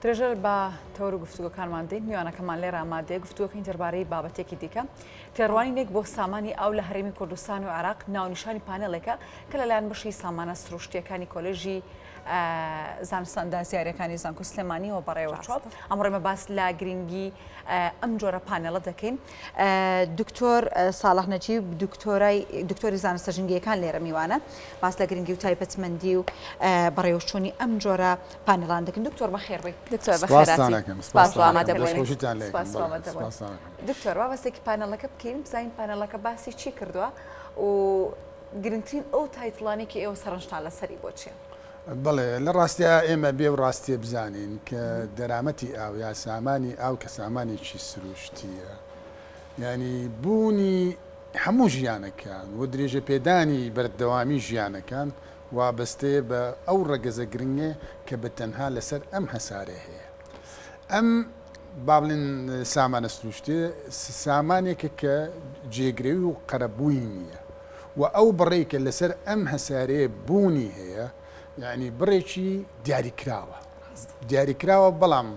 درێژە بە تەوەر و گفتوگۆکانمان دێن میوانەکەمان لێرە ئامادەیە گفتوگۆکەین دەربارەی بابەتێکی دیکە تێڕوانینێک بۆ سامانی ئاو لە هەرێمی کوردستان و عێراق ناونیشانی پانێڵێکە کە لەلایەن بەشی سامانە سروشتیەکانی کۆلێژی زانستە ئەندازیاریەکانی زانکۆی سلێمانیەوە بەڕێوەچووە. ئەمڕۆ ئێمە باس لە گرنگی ئەم جۆرە پانێڵە دەکەین. دکتۆر ساڵح نەجیب دکتۆرای دکتۆری زانستە ژینگەیەکان لێرە میوانە باس لە گرنگی و تایبەتمەندی و بەڕێوەچوونی ئەم جۆرە پانێڵان دەکەن. دکتۆر بەخێربێی. دکتۆر بەخێرهاتی. سپاس بۆ ئامادەبوونت. دکتۆر با باسێکی پانێڵەکە بکەین بزانین پانێڵەکە باسی چی کردووە و گرنگترین ئەو title انەی کە ئێوە سەرنجتان لەسەری بۆ چیە؟ بەڵێ، لە ڕاستیا ئێمە بێ و ڕاستیە بزانین کە دەرامەتی ئاو یا سامانی ئاو کە سامانێکی سروشتیە یانی بوونی هەموو ژیانەکان و درێژەپێدانی بەردەوامی ژیانەکان وابەستەیە بە ئەو ڕەگەزە گرنگە کە بە تەنها لەسەر ئەم هەسارەیە هەیە. ئەم با بڵێن سامانە سروشتیە سامانێکە کە جێگرەوی و قەرەبووی نییە و ئەو بڕەی کە لەسەر ئەم هەسارەیە بوونی هەیە یعنی بڕێکی دیاریکراوە دیاریکراوە بەڵام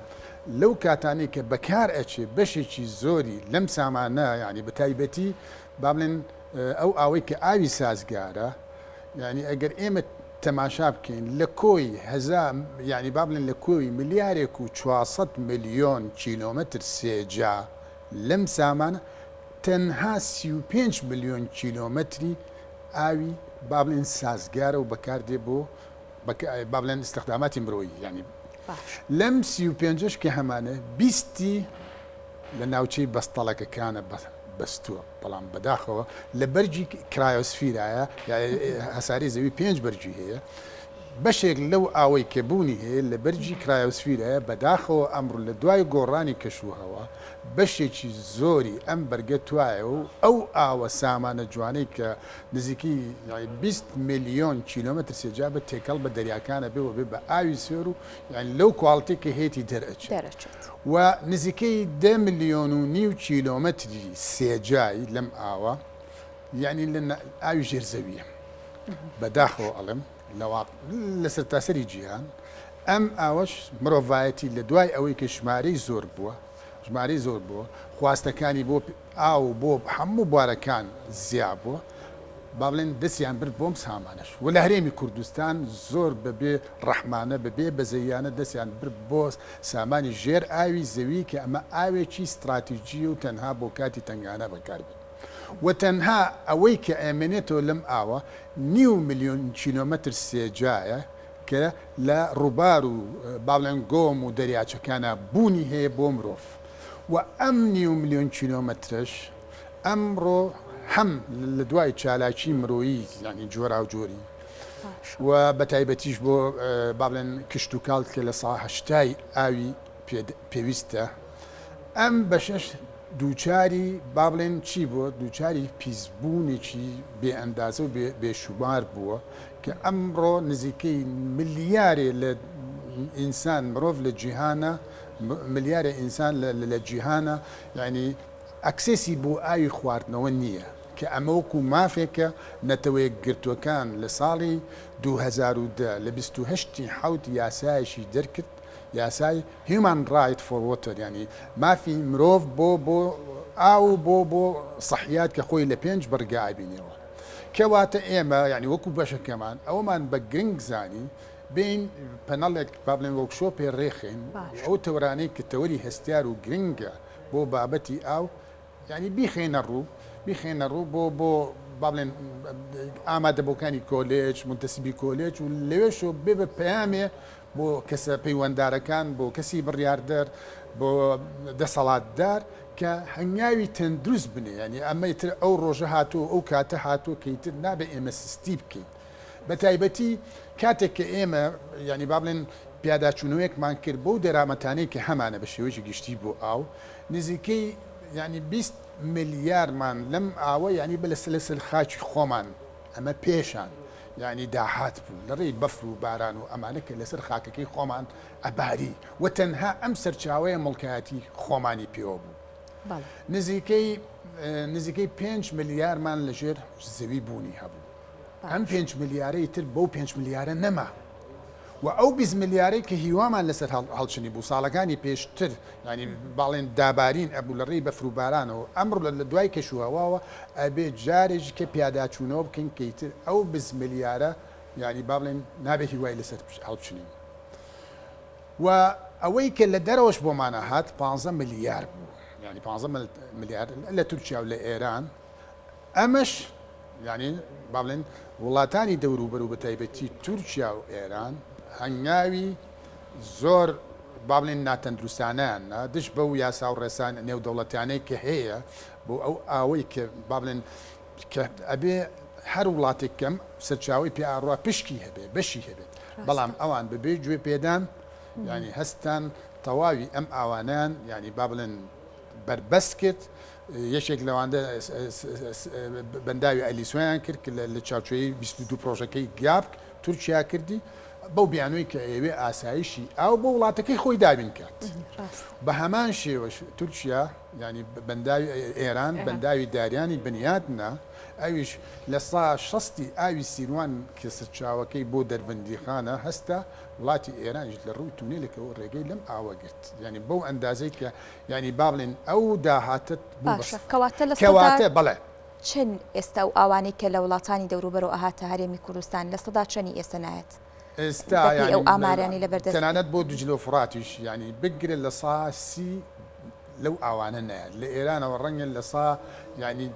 لەو کاتانەی کە بەکار ئەچێ بەشێکی زۆری لەم سامانە یعنی بە تایبەتی با بڵێن ئەو ئاوەی کە ئاوی سازگارە یانی ئەگەر ئێمە تەماشا بکەین لە کۆی هەزا یانی با بڵێن لە کۆی ملیارێک و 400 ملیۆن کیلۆمەتر سێجا لەم سامانە تەنها 35 ملیۆن کیلۆمەتری ئاوی با بڵێن سازگارە و بەکاردێ بۆ با بڵێن ئیستخداماتی مرۆیی یانی لەم 35ش کە هەمانە بیستی لە ناوچەی بەستەڵەکەکانە بەستووە، بەڵام بەداخەوە لە بەرگی کرایۆسفیرایە، هەسارەی زەوی پێنج بەرگی هەیە، بەشێک لەو ئاوەی کە بوونی هەیە لە بەرگی کرایۆسفیرایە، بەداخەوە ئەمڕۆ لە دوای گۆڕانی کەشوهەوا بەشێکی زۆری ئەم بەرگە توایەوە و ئەو ئاوە سامانە جوانەی کە نزیکەی 20 ملیۆن کیلۆمەتر سێجا بە تێکەڵ بە دەریاکانە بێ و بێ بە ئاوی سوێر و لەو کواڵتی کە هەیەتی دەرئەچێت. و نزیکەی دە ملیۆن و نیو کیلۆمەتری سێجای لەم ئاوە یعنی لە ئاوی ژێر زەویە. بەداخەوە ئەڵێم لە سەرتاسەری جیهان ئەم ئاوەش مرۆڤایەتی لە دوای ئەوەی کە ژمارەی زۆر بووە ژمارەی زۆر بووە خواستەکانی بۆ ئاو بۆ هەموو بوارەکان زیا بووە با بڵێن دەستیان برد بۆم سامانەش و لە هەرێمی کوردستان زۆر بە بێ ڕەحمانە بە بێ بەزەییانە دەستیان برد بۆ سامانی ژێر ئاوی زەوی کە ئەمە ئاوێکی ستراتیجیە و تەنها بۆ کاتی تەنگانە بەکار بێت و تەنها ئەوەی کە ئەمێنێتەوە لەم ئاوە نیو ملیۆن کیلۆمەتر سێجایە کە لە ڕووبار و با بڵێن گۆم و دەریاچەکانا بوونی هەیە بۆ مرۆڤ و ئەم نیو ملیۆن کیلۆمەترەش ئەمڕۆ هەم لە دوای چالاکی مرۆیی یانی جۆراوجۆری و بە تایبەتیش بۆ با بڵێن کشتوکاڵ کە لە سا هەشتای ئاوی پێویستە ئەم بەشەش دووچاری با بڵێن چی بووە دووچاری پیسبوونێکی بێ ئەندازە و بێشومار بووە کە ئەمڕۆ نزیکەی ملیارێ لە ئینسان مرۆڤ لە جیهانە ملیارێ ئینسان لە جیهانە یعنی access ی بۆ ئاوی خواردنەوە نییە، کە ئەمە وەکو مافێکە نەتەوەیەکگرتووەکان لە ساڵی 2010 لە 28 ی حەوت یاسایەکی دەرکرد یاسای Human Right for Water یانی مافی مرۆڤ بۆ بۆ ئاو و بۆ بۆ سەحیات کە خۆی لە پێنج بڕگە ئەبینێەوە کەواتە ئێمە یانی وەکو بەشەکەمان ئەوەمان بە گرنگ زانی بێین پەنەڵێک با بڵێن وۆرکشۆپێ ڕێخەین ئەو تەوەرانەی کە تەوەری هەستیار و گرنگە بۆ بابەتی ئاو یانی بیخەینە ڕوو بیخەینە ڕوو بۆ بۆ با بڵێن ئامادەبووکانی کۆلێج مونتەسیبی کۆلێج و لەوێشەوە بێ بە پەیامێ بۆ کەسە پەیوەندارەکان بۆ کەسی بڕیاردەر بۆ دەسەڵاتدار کە هەنگاوی تەندروست بنێ یانی ئەمە ئیتر ئەو ڕۆژە هاتووە ئەو کاتە هاتووە کە ئیتر نابێ ئێمە سستی بکەین بە تایبەتی کاتێک کە ئێمە یانی با بڵێن پیاداچوونەوەیەکمان کرد بەو دەرامەتانەی کە هەمانە بە شێوەیەکی گشتی بۆ ئاو نزیکەی یانی 20 ملیارمان لەم ئاوە یانی بە لەسەر لەسەر خاکی خۆمان ئەمە پێشان یانی داهات بوو لە ڕێی بەفر و باران و ئەمانە کە لەسەر خاکەکەی خۆمان ئەباری و تەنها ئەم سەرچاوەیە موڵکایەتی خۆمانی پێوە بوو نزیکەی نزیکەی 5 ملیارمان لەژێر زەوی بوونی هەبوو. ئەم پێنج ملیارەی تر بەو پێنج ملیارە نەما. و ئەو 20 ملیارەی کە هیوامان لەسەر هەڵچنی بوو ساڵەکانی پێشتر یانی باڵێن دابارین ئەبوو لە ڕێی بەفر و بارانەوە ئەمڕۆ لە دوای کەشوهەواوە ئەبێ جارێکی کە پیاداچوونەوە بکەین کە ئیتر ئەو 20 ملیارە یانی با بڵێن نابێ هیوای لەسەر هەڵبچنین و ئەوەی کە لە دەرەوەش بۆمان ئەهات پانزە ملیار بوو یانی پانزە ملیار لە تورکیا و لە ئێران ئەمەش یانی با بڵێن وڵاتانی دەوروبەر و بەتایبەتی تورکیا و ئێران هەنگاوی زۆر با بڵێن ناتەندروستانیان نا دژ بەو یاسا و ڕێسا نێودەوڵەتیانەی کە هەیە بۆ ئەو ئاوەی کە با بڵێن کە ئەبێ هەر وڵاتێک کەم سەرچاوەی پێ ئاڕوا پشکی هەبێ بەشی هەبێت بەڵام ئەوان بەبێ گوێ پێدان یانی هەستان تەواوی ئەم ئاوانیان یانی با بڵێن بەربەست کرد یەکێک لەواندە بەنداوی ئەلیسۆیان کرد کە لە چارچێوەی 22 پرۆژەکەی گاپ تورکیا کردی بەو بیانووی کە ئەیەوێ ئاسایشی ئاو بۆ وڵاتەکەی خۆی دابین کات بە هەمان شێوەش تورکیا یانی بەنداوی ئێران بەنداوی داریانی بنیات نا ئەویش لە سا شەستی ئاوی سیروان کە سەرچاوەکەی بۆ دەربەندیخانە هەستا وڵاتی ئێرانیش لە ڕووی تونێلێکەوە ڕێگەی لەم ئاوە گرت یانی بەو ئەندازەی کە یانی با بڵێن ئەو داهاتەت بوو بە باشە کەواتە لە سەدا کەواتە بەڵێ. چەند ئێستا ئەو ئاوانەی کە لە وڵاتانی دەوروبەرەوە ئەهاتە هەرێمی کوردستان لە سەدا چەنی ئێستا نایەت؟ ئێستا بەپێی یانی ئەو ئامارانەی لەبەر دەست تەنانەت بۆ دیجلە و فوراتیش یانی بگرە لە سا سی لەو ئاوانە نایەت لە ئێرانەوە ڕەنگە لە سا یانی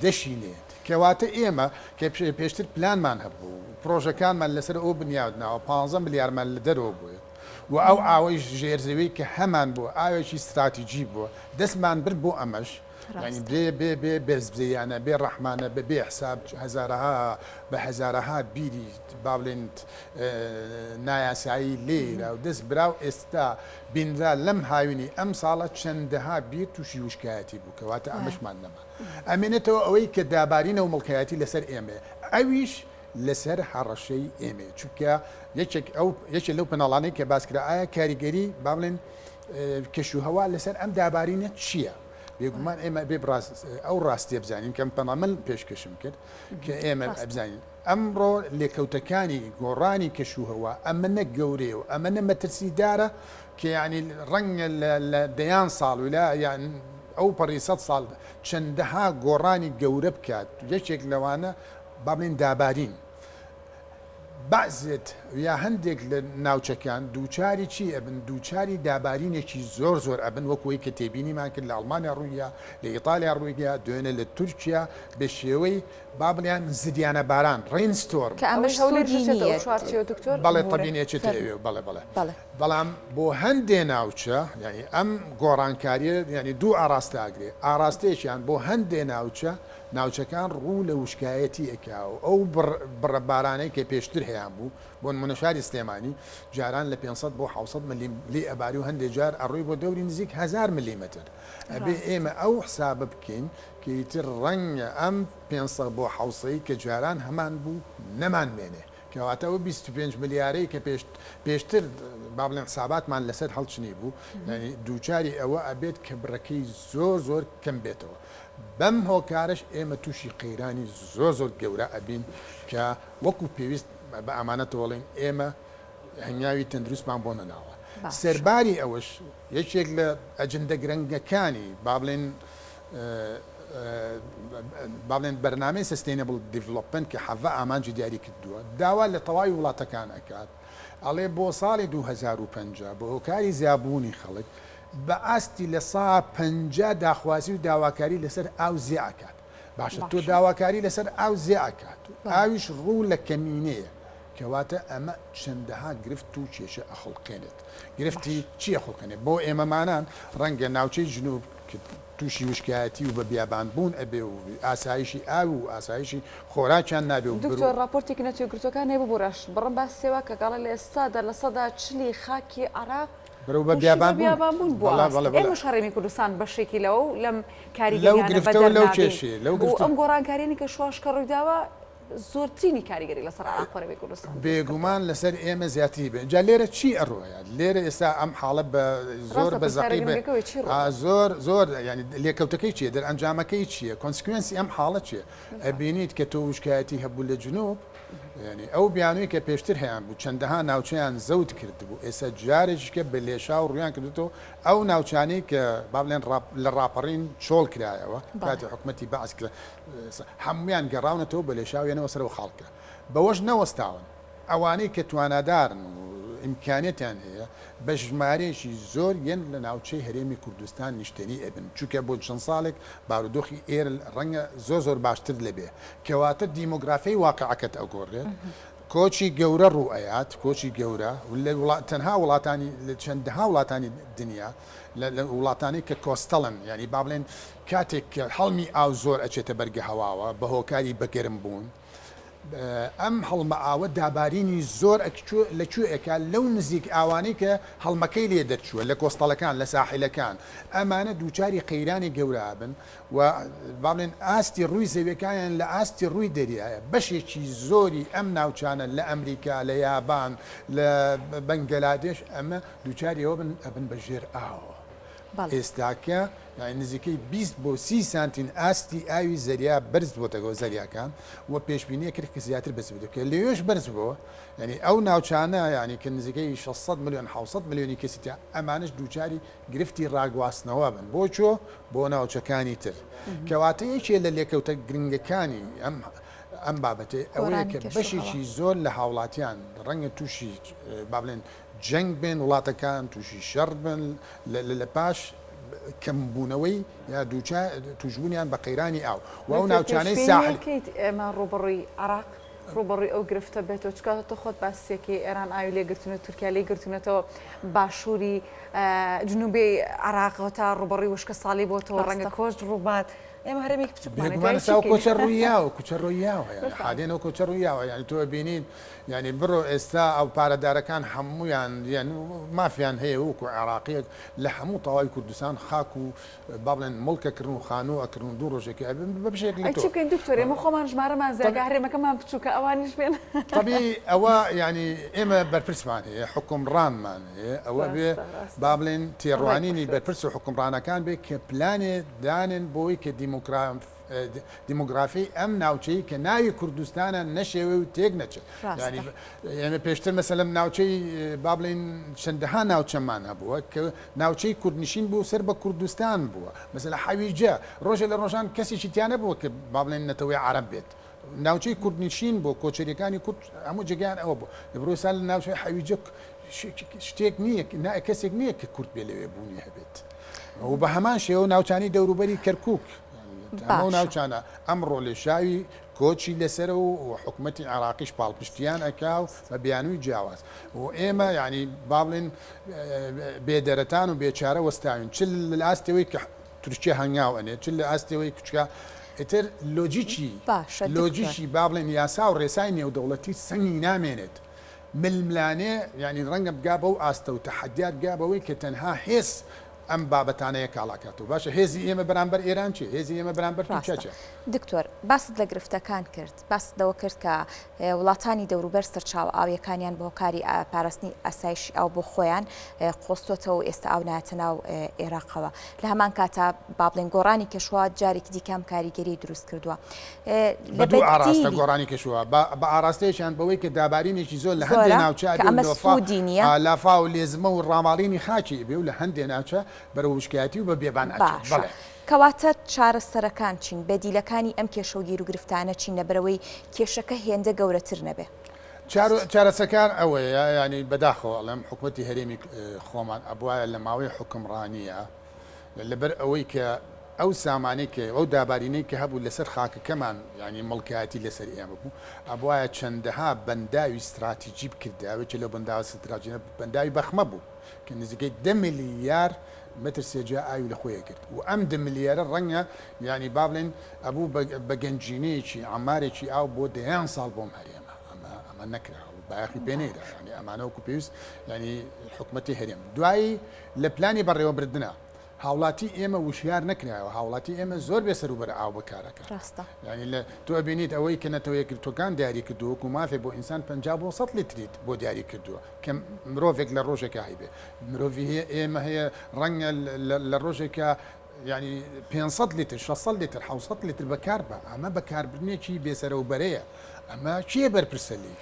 دەشی نەیەت کەواتە ئێمە کە پێشتر پلانمان هەبوو پرۆژەکانمان لەسەر ئەو بنیاد ناوە 15 ملیارمان لە دەرەوە بووێت و ئەو ئاوەی ژێرزەوی کە هەمان بوو ئاوێکی ستراتیجی بووە دەستمان برد بۆ ئەمەش یانی بێ بێ بێ بەزەیانە بێ ڕەحمانە بە بێ حساب هەزارەها بە هەزارەها بیری با بڵێن نایاسایی لێرا و دەست برا و ئێستا بینرا لەم هاوینی ئەم ساڵە چەندەها بیر تووشی وشکایەتی بوو کەواتە ئەمەشمان نەما ئەمێنێتەوە ئەوەی کە دابارینە و مڵکایەتی لەسەر ئێمەیە ئەویش لەسەر هەڕەشەی ئێمەیە چونکە یەکێک ئەو یەکێک لەو پەناڵانەی کە باس کرا ئایا کاریگەری با بڵێن کەشوهەوا لەسەر ئەم دابارینە چییە؟ بێگومان ئێمە بێ ئەو ڕاستیە بزانین کەم پەنا من پێشکەشم کرد کە ئێمە بزانین ئەمڕۆ لێکەوتەکانی گۆڕانی کەشوهەوا ئەمە گەورەیە و ئەمە مەترسیدارە کە یعنی ڕەنگە لە دەیان ساڵ و لە یان ئەو پەڕی سە ساڵ چەندەها گۆڕانی گەورە بکات یەکێک لەوانە با بڵێن دابارین بەعزێت یا هەندێک لە ناوچەکان دووچاری چی ئەبن؟ دووچاری دابارینێکی زۆر زۆر ئەبن وەکو ئەوەی کە تێبینیمان کرد لە ئەڵمانیا ڕوویدا، لە ئیتالیا ڕوویدا، دوێنێ لە تورکیا بە شێوەی با بڵێن زریانە باران، Rain Storm. کە ئەمەش ئەوەی هەولێریش سوودی ئەچێتە ئەو نییە. چوارچێوە دکتۆر؟ بەڵێ ببورە. تەبین ئەچێتە فەرموو. ئەوێ بەڵێ بەڵێ. بەڵێ. بەڵام بۆ هەندێ ناوچە یانی ئەم گۆڕانکارییە یانی دوو ئاڕاستە ئەگرێ، ئاڕاستەیەکیان بۆ هەندێ ناوچە ناوچەکان ڕوو لە وشکایەتی ئەکا و ئەو بڕە بارانەی کە پێشتر هەیان بوو، بۆ نموونە شاری سلێمانی جاران لە 500 بۆ 700 ملیم لێ ئەباری و هەندێ جار ئەڕۆی بۆ دەوری نزیک 1000 ملیمەتر. ئەبێ ئێمە ئەو حسابە بکەین کە ئیتر ڕەنگە ئەم 500 بۆ 700 کە جاران هەمان بوو نەمانمێنێ. کەواتە ئەو 25 ملیارەی کە پێشتر با بڵێن حساباتمان لەسەر هەڵچنی بوو، یانی دووچاری ئەوە ئەبێت کە بڕەکەی زۆر زۆر کەم بێتەوە. بەم هۆکارەش ئێمە تووشی قەیرانی زۆر زۆر گەورە ئەبین کە وەکو پێویست بە ئامانەتەوە ئەڵێین ئێمە هەنگاوی تەندروستمان بۆ نەناوە. سەرباری ئەوەش یەکێک لە ئەجندە گرنگەکانی با بڵێین با بڵێن بەرنامەی Sustainable Development کە حەڤە ئامانجی دیاری کردووە داوا لە تەواوی وڵاتەکان ئەکات ئەڵێ بۆ ساڵی 2050 بە هۆکاری زیابوونی خەڵک بە ئاستی 50% داخوازی و داواکاری لەسەر ئاو زیا ئەکات. باشە تۆ داواکاری لەسەر ئاو زیا ئەکات و ئاویش ڕوو لە کەمینەیە، کەواتە ئەمە چەندەها گرفت و کێشە ئەخوڵقێنێت. گرفتی چی ئەخوڵقێنێت؟ بۆ ئێمەمانان ڕەنگە ناوچەی جنوب کە تووشی وشکایەتی و بە بیابان بوون ئەبێ و ئاسایشی ئاو و ئاسایشی خۆراکیان نابێ و دکتۆر ڕاپۆرتێکی نەتەوە یەکگرتووەکان هەیە ببورە بڕم باسی وا کە ئەڵێ لە ئێستادا 40% خاکی عێراق بەرەو بە بیابان بوون بووە. ئێمەش هەرێمی کوردستان بەشێکی لەوە و لەم کاریگەریانە بەدەر نابین و ئەم گۆڕانکارییانەی کە شواش کە ڕوویداوە زۆرترینی کاریگەری لەسەر عێراق و هەرێمی کوردستان دروست کردووە. بێگومان لەسەر ئێمە زیاتری بێ. جا لێرە چی ئەڕۆیە؟ لێرە ئێستا ئەم حاڵە بە زۆر ڕاستە بە پرسیارە زەقی بە گرنگەکە ئەوەیە چی ڕوودەدات؟ زۆر زۆر یانی لێکەوتەکەی چییە؟ دەرئەنجامەکەی چییە؟ consequence ی ئەم حاڵە چییە؟ ئەبینیت کە تۆ وشکایەتی هەبوو لە جنوب. یانی ئەو بیانووی کە پێشتر هەیان بوو چەندەها ناوچەیان زەوت کردبوو ئێستا جارێکیشکە بە لێشاو ڕوویان کردووەتەوە ئەو ناوچانەی کە با بڵێن لە ڕاپەڕین چۆڵ کرایەوە کاتی حکومەتی بەعس کە هەموویان گەڕاونەتەوە بە لێشاو یەنەوە سەر ئەو خاڵکە بەوەش نەوەستاون ئەوانەی کە توانادارن و ئیمکانیەتیان هەیە بە ژمارەیەکی زۆر یەن لە ناوچەی هەرێمی کوردستان نیشتەنی ئەبن چونکە بۆ چەند ساڵێک بارودۆخی ئێرە ڕەنگە زۆر زۆر باشتر لەبێ کەواتە دیمۆگرافیای واقعەکەت ئەگۆڕێت کۆچی گەورە ڕوو ئەیات کۆچی گەورە لە وڵات تەنها وڵاتانی لە چەندەها وڵاتانی دنیا لە وڵاتانی کە coastal ن یعنی با بڵێن کاتێک کە هەڵمی ئاو زۆر ئەچێتە بەرگە هەواوە بە هۆکاری بەگەرم بوون ئەم هەڵمە ئاوە دابارینی زۆر لە کوێ ئەکا؟ لەو نزیک ئاوانەی کە هەڵمەکەی لێ دەرچووە، لە coastal ەکان، لە ساحلەکان، ئەمانە دووچاری قەیرانی گەورە ئەبن و با بڵێن ئاستی ڕووی زەویەکانیان لە ئاستی ڕووی دەریایە. بەشێکی زۆری ئەم ناوچانە لە ئەمریکا، لە یابان، لە بەنگلادێش ئەمە دووچاری ئەوە بن ئەبن بە ژێر ئاوەوە. ئێستاکە یانی نزیکەی 20 بۆ 30 سانتین ئاستی ئاوی زەریا بەرز بۆتەوە زەریاکان و پێشبینی کرد کە زیاتر بەرز بێت کە لەوێش بەرز بۆ یعنی ئەو ناوچانە یعنی کە نزیکەی 600 میلیۆن 700 میلیۆنی کەسی تیا ئەمانش دووچاری گرفتی ڕاگواستنەوە بن بۆ چۆ بۆ ناوچەکانی تر کەواتە یەکێ لە لێکەوتە گرنگەکانی ئەم ئەم بابەتەی ئەوەیە کە بەشێکی زۆر لە هاوڵاتیان ڕەنگە تووشی با بڵێن جەنگ بن وڵاتەکان تووشی شەڕ بن لە پاش کەمبوونەوەی یا دووچا تووشبوونیان بە قەیرانی ئاو و ئەو ناوچانەی ساحل. کەیت ئێمە ڕووبەڕووی عێراق ڕووبەڕووی ئەو گرفتە بێتەوە چونکە تۆ خۆت باسیەکەی ئێران ئاوی لێ گرتوون و تورکیا لێی گرتوونەتەوە باشووری جنوبی عێراقەوە تا ڕووبەڕووی وشکە ساڵی بۆتەوە ڕەنگە کۆچ ڕووبات ئێمە هەرێمێکی بچووکمان بێگومان ساو کۆچە ڕوویاوە کوچە ڕوویاوە یعنی حالێنەوە کۆچە ڕوویاوە یعنی تۆ بینیت یعنی بڕۆ ئێستا ئەو پارەدارەکان هەمویان یان مافیان هەیە وەکو عێراقیەک لە هەموو تەواوی کوردستان خاک و با بڵێن مڵکە کڕن و خانوو ئەکڕن و دوو ڕۆژێکی ئەبن بە بەشێک لە ئەی تۆ چی بکەین دکتۆر ئێمە خۆمان ژمارەمان زیادە هەرێمەکەمان بچووکە ئەوانیش بێن. تەبیعی ئەوە یعنی ئێمە بەرپرسمان هەیە حوکمڕانمان هەیە ئەوە بێ ڕاستە ڕاستە با بڵێن ڕێک تێڕوانینی بخرێت. بەرپرس و حوکمڕانەکان بێ کە پلانێ دانێن بۆی کە دیمۆگرافی ئەم ناوچەی کە ناوی کوردستانە نەشێوێ و تێک نەچێت. یانی ئێمە پێشتر مەسەلەن ناوچەی با بڵێین چەندەها ناوچەمان هەبووە کە ناوچەی کوردنشین بوو سەر بە کوردستان بووە مەسەلە حەویجە ڕۆژێ لە ڕۆژان کەسێکی تیا نەبووە کە با بڵێن نەتەوەی عەرەب بێت ناوچەی کوردنشین بۆ کۆچەریەکانی کورد هەموو جێگەیان ئەوە بوو لە بڕۆسا لە ناوچەی حەویجە شتێک نییە کەسێک نییە کە کورد بێ لەوێ بوونی هەبێت و بە هەمان شێوە ناوچانی دەوروبەری کەرکک هەموو ناوچانە ئەمڕۆ لێشاوی کۆچی لەسەرە و حکومەتی عێراقیش پاڵپشتیان ئەکا و بە بیانووی جیاواز و ئێمە یانی با بڵێن بێدەرەتان و بێچارە وەستاوین چ لە ئاستی ئەوەی کە تورکیا هەنگاو ئەنێت چ لە ئاستی ئەوەی کوچکە ئیتر لۆجیکی باشە دکتۆر. لۆجیکی با بڵێن یاسا و ڕێسای نێودەوڵەتی سەنگی نامێنێت ململانێ یانی ڕەنگە بگا بەو ئاستە و تەحەدیات بگا بەوەی کە تەنها هێز ئەم بابەتانە یەکاڵاکاتەوە. باشە هێزی ئێمە بەرامبەر ئێران چیە؟ هێزی ئێمە بەرامبەر تورکیا ڕاستە چیە؟ دکتۆر، باست لە گرفتەکان کرد، باست لەوە کرد کە وڵاتانی دەوروبەر سەرچاوە ئاوییەکانیان بە هۆکاری پاراستنی ئاسایشی ئاو بۆ خۆیان قۆستۆتەوە و ئێستا ئاو نایەتە ناو ئێراقەوە. لە هەمان کاتا با بڵێین گۆڕانی کەشوهەوا جارێکی دیکە ئەم کاریگەریی دروست کردووە. بە دوو ئاراستە گۆڕانی کەشوهەوا، بە ئاراستەیەکیان بەوەی کە دابارینێکی زۆر لە هەندێ ناوچە ئەبێ و لافاو و لێزمە و ڕاماڵینی خاکی ئەبێ و لە هەندێ ناوچە بەرەو وشکایەتی و بە بێبان ئەچێت. باشە. کەواتە چارەسەرەکان چین؟ بەدیلەکانی ئەم کێشە و گیروگرفتانە چین لەبەرئەوەی کێشەکە هێندە گەورەتر نەبێ؟ چارەسەکان ئەوەیە، یانی بەداخەوە ئەڵێم حکومەتی هەرێمی خۆمان ئەبوایە لە ماوەی حوکمڕانییە لەبەر ئەوەی کە ئەو سامانەی کە ئەو دابارینەی کە هەبوو لەسەر خاکەکەمان یانی مڵکایەتی لەسەر ئێمە بوو ئەبوایە چەندەها بەنداوی ستراتیجی بکردایە یەکێ لەو بەنداوە ستراتیجیانە بەنداوی بەخمە بوو کە نزیکەی دە ملیار مەتر سێجا ئاوی لە خۆی ئەگرت و ئەم دە ملیارە ڕەنگە یانی با بڵێین ئەبوو بە گەنجینەیەکی عەمارێکی ئاو بۆ دەیان ساڵ بۆم هەرێمە ئەمە ئەمە نەکرا و بایەخی پێ نەیرا یانی ئەمانە وەکو پێویست یانی حکومەتی هەرێم دوایی لە پلانی بەڕێوەبردنە هاوڵاتی ئێمە وشیار نەکرایەوە هاوڵاتی ئێمە زۆر بێ سەروبەرە ئاو بەکارەکات ڕاستە. یانی لە تۆ ئەبینیت ئەوەی کە نەتەوە یەکگرتووەکان دیاری کردووە وەکو مافێ بۆ ئینسان 50 بۆ 100 لیتریت بۆ دیاری کردووە کە مرۆڤێک لە ڕۆژێکا هەیبێ مرۆڤی هەیە ئێمە هەیە ڕەنگە لە ڕۆژێکا یانی 500 لیتر 600 لیتر 700 لیتر بەکار بە ئەمە بەکاربردنێکی بێسەرەوبەرەیە. ئەمە کێ بەرپرسە لێی؟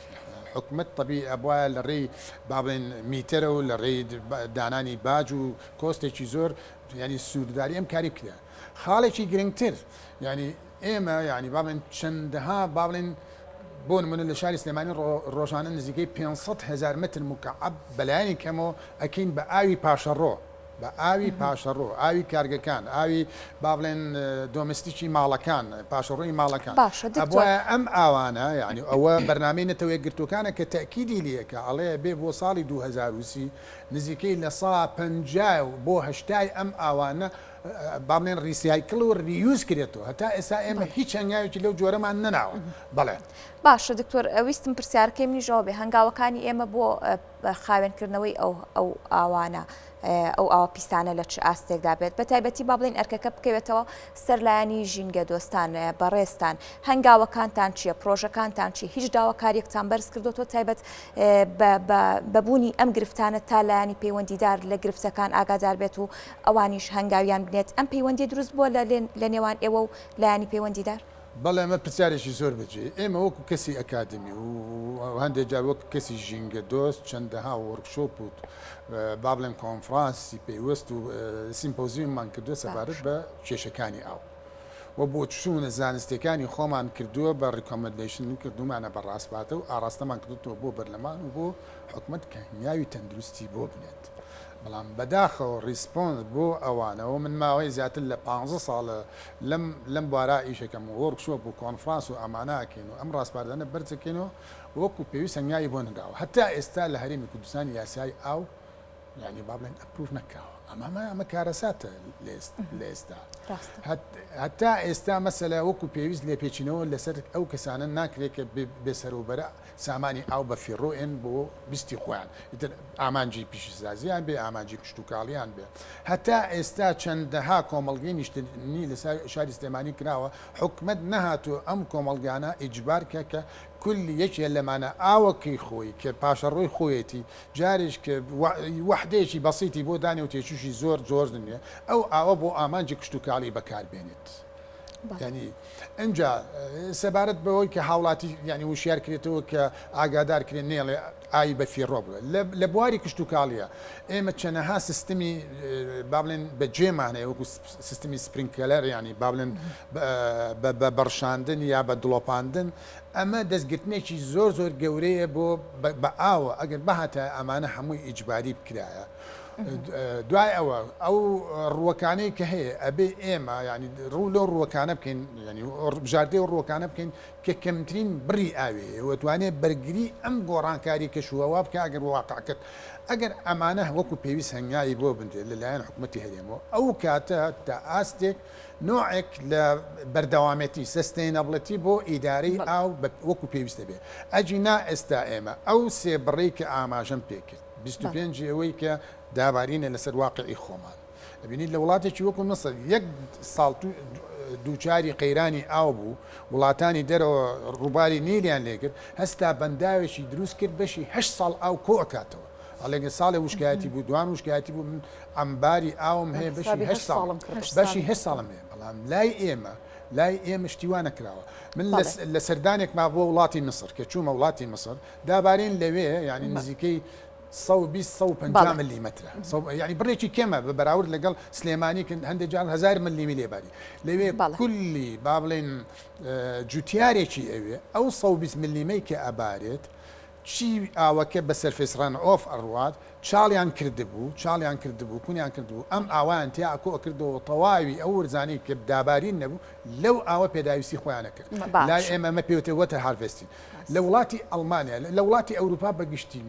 حکومەت تەبیعی ئەبوایە لە ڕێی با بڵێین میتەرە و لە ڕێی دانانی باج و کۆستێکی زۆر یانی سنوورداری ئەم کاری بکرێ. خاڵێکی گرنگتر یانی ئێمە یانی با بڵێین چەندەها با بڵێین بۆ نمونە لە شاری سلێمانی ڕۆژانە نزیکەی 500 هەزار متر مکعب بەلایەنی کەمەوە ئەکەین بە ئاوی پاشەڕۆ بە ئاوی پاشەڕۆ، ئاوی کارگەکان، ئاوی با بڵێن domestic ی ماڵەکان، پاشەڕۆی ماڵەکان. باشە دکتۆر. ئەبوایە ئەم ئاوانە، یانی ئەوە بەرنامەی نەتەوە یەکگرتووەکانە کە تەئکیدی لێ ئەکا، ئەڵێ ئەبێ بۆ ساڵی 2030 نزیکەی لە سا 50 بۆ هەشتای ئەم ئاوانە با بڵێن recycle و reuse کرێتەوە. هەتا ئێستا ئێمە هیچ هەنگاوێکی لەو جۆرەمان نەناوە. بەڵێ. باشە دکتۆر، ویستم پرسیارەکەی منیش ئەوە بێ، هەنگاوەکانی ئێمە بۆ خاوێنکردنەوەی ئەو ئەو ئاوانە ئەو ئاوە پیسانە لە چ ئاستێکدا بێت بە تایبەتی با بڵێین ئەرکەکە بکەوێتەوە سەر لایەنی ژینگە دۆستان بەڕێزتان هەنگاوەکانتان چییە پرۆژەکانتان چی هیچ داواکاریەکتان بەرز کردوەوە تایبەت بەبوونی ئەم گرفتانە تا لایەنی پەیوەندیدار لە گرفتەکان ئاگادار بێت و ئەوانیش هەنگاویان بنێت ئەم پەیوەندی دروست بووە لە نێوان ئێوە و لایەنی پەیوەندیدار؟ بەڵێ ئەمە پرسیارێکی زۆر بەجێیە. ئێمە وەکو کەسی ئەکادیمی و هەندێک جار وەکو کەسی ژینگە دۆست چەندەها workshop و با بڵێم کۆنفرانسی پەیوەست و سیمپۆزیوممان کردووە سەبارەت بە کێشەکانی ئاو و بۆچوونە زانستیەکانی خۆمان کردووە بە recommendation کردوومانە بە ڕاسپاردە و ئاڕاستەمان کردووەتەوە بۆ بەرلەمان و بۆ حکومەت کە هەنگاوی تەندروستی بۆ بنێت. بەڵام بەداخەوە response بۆ ئەوانەوە من ماوەی زیاتر لە پانزە ساڵە لەم لەم بوارا ئیشەکەم و workshop و کۆنفرانس و ئەمانە ئەکەین و ئەم ڕاسپاردانە بەرزەکەینەوە وەکو پێویست هەنگاوی بۆ نراوە هەتا ئێستا لە هەرێمی کوردستان یاسای ئاو یانی با بڵێن approve نەکراوە ئەمە ئەمە کارەساتە لە ئێستا هەتا ئێستا مەسەلە وەکو پێویست لێپێچینەوە لەسەر ئەو کەسانە ناکرێت کە بێسەروبەرە سامانی ئاو بە فیڕۆ ئێن بۆ ویستی خۆیان ئیتر ئامانجی پیشەسازیان بێ ئامانجی کشتوکاڵیان بێ هەتا ئێستا چەندەها کۆمەڵگەی نیشتنی لە شاری سلێمانی کراوە حکومەت نەهاتووە ئەم کۆمەڵگانە ئیجبار کە کە کل یەکێ لەمانە ئاوەکەی خۆی کە پاشەڕۆی خۆیەتی جارێک کە وەحدەیەکی بەسیتی بۆ دانێ و تێچووشی زۆر زۆر نییە ئەو ئاوە بۆ ئامانجی کشتوکاڵی بەکاربێنێت. یانی ئینجا سەبارەت بەوەی کە هاوڵاتی یانی وشیار کرێتەوە کە ئاگادار کرێن نێڵێ ئاوی بە فیڕۆ بڵێ لە بواری کشتوکاڵیە ئێمە چەنەها سیستمی با بڵێن بە جێمان هەیە وەکو سیستمی sprinkler ینی با بڵێن بە بەڕشاندن یا بە دڵۆپاندن ئەمە دەستگرتنێکی زۆر زۆر گەورەیە بۆ بە ئاوە ئەگەر بهاتە ئەمانە هەمووی ئیجباری بکرایە دوای ئەوە ئەو ڕووەکانەی کە هەیە ئەبێ ئێمە یانی ڕوو لەو ڕووەکانە بکەین یانی بژاردەی ئەو ڕووەکانە بکەین کە کەمترین بڕی ئاوی هەیە و توانێت بەرگری ئەم گۆڕانکاری کەشوهەوا بکە ئەگەر واقع کرد ئەگەر ئەمانە وەکو پێویست هەنگاوی بۆ بنرێت لەلایەن حکومەتی هەرێمەوە ئەو کاتە تا ئاستێک نوعێک لە بەردەوامێتی sustainability بۆ ئیدارەی ئاو وەکو پێویست دەبێت ئەگینا ئێستا ئێمە ئەو سێ بڕەی کە ئاماژەم پێکرد 25 ئەوەی کە دابارینە لەسەر واقعی خۆمان ئەبینیت لە وڵاتێکی وەکو میسر یەک ساڵ دووچاری قەیرانی ئاو بوو وڵاتانی دەرەوە ڕووباری نیلیان لێکرد هەستا بەنداوێکی دروست کرد بەشی هەشت ساڵ ئاو کۆ ئەکاتەوە ئەڵێ ساڵێ وشکایەتی بوو دوان وشکایەتی بوو من عەمباری ئاوم هەیە بەشی هەشت ساڵم بەشی هەشت ساڵم هەیە بەڵام لای ئێمە لای ئێمە شتی وا نەکراوە من لە سەردانێکما بۆ وڵاتی میسر کە چوومە وڵاتی میسر دابارین لەوێ یانی نزیکەی 120 150 ملیمەترە یانی بڕێکی کەمە بە بەراورد لەگەڵ سلێمانی کە هەندێک جار هەزار ملیمی لێباری لەوێ کولی با بڵێن جوتیارێکی ئەوێ ئەو 120 ملیمەی کە ئەبارێت چی ئاوەکە بە surface runoff ئەڕوات چاڵیان کردبوو چاڵیان کردبوو کونیان کردبوو ئەم ئاوایان تیا ئەکۆ ئەکردەوە تەواوی ئەو ورزانەی کە دابارین نەبوو لەو ئاوە پێداویستی خۆیان ئەکرد لای ئێمە ئەمە پێوتێ water harvesting لە وڵاتی ئەڵمانیا لە وڵاتی ئەوروپا بە گشتی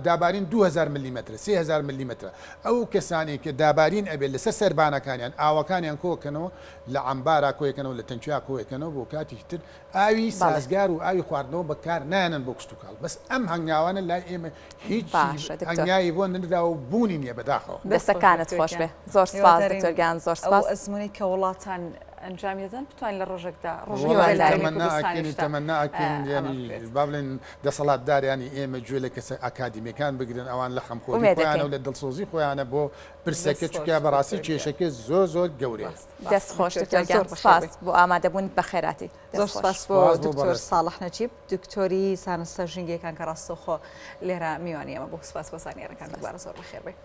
دابارین 2000 ملیمەترە 3000 ملیمەترە ئەو کەسانەی کە دابارین ئەبێت لەسەر سەربانەکانیان ئاوەکانیان کۆکەنەوە لە عەمبارا کۆیەکەنەوە لە تەنکیا کۆیەکەنەوە بۆ کاتی تر ئاوی سازگار و ئاوی خواردنەوە بەکار نایەنن بۆ کشتوکاڵ بەس ئەم هەنگاوانە لای ئێمە هیچ باشە دکتۆر. هەنگاوی بۆ نەنراوە و بوونی نییە بەداخەوە. دەستەکانت خۆش بێ زۆر سپاس دکتۆر گیان زۆر ئەو سپاس. ئەزموونەی کە وڵاتان. ئەنجامی دەدەن بتوانین لە ڕۆژێکدا ڕۆژێک وەڵای لە هەرێمی تەمەنا ئەکەین کوردستانیشدا تەمەنا ئەکەین ئەمە یانی بکرێت. با بڵێن دەسەڵاتدار یانی ئێمە گوێ لە کەسە ئەکادیمیەکان بگرن ئەوان لە خەمخۆری ئومێد خۆیانە ئەکەین. و لە دڵسۆزی خۆیانە بۆ پرسەکە دەست خۆش چونکە بەڕاستی دکتۆر گیان. کێشەکە زۆر زۆر گەورەیە. ڕاست دەست ڕاست خۆش دکتۆر دکتۆر گیان گیان زۆر بەخێر سپاس بێی. بۆ ئامادەبوونت بەخێرهاتی. زۆر دەست خۆش. سپاس بۆ سپاس بۆ دکتۆر بەڕێزتان. ساڵح نەجیب دکتۆری زانستە ژینگەیەکان کە ڕاستەوخۆ لێرە میوانی ئێمە بوو سپاس بۆ زانیارەکان سپاس. دووبارە زۆر بەخێر بێی.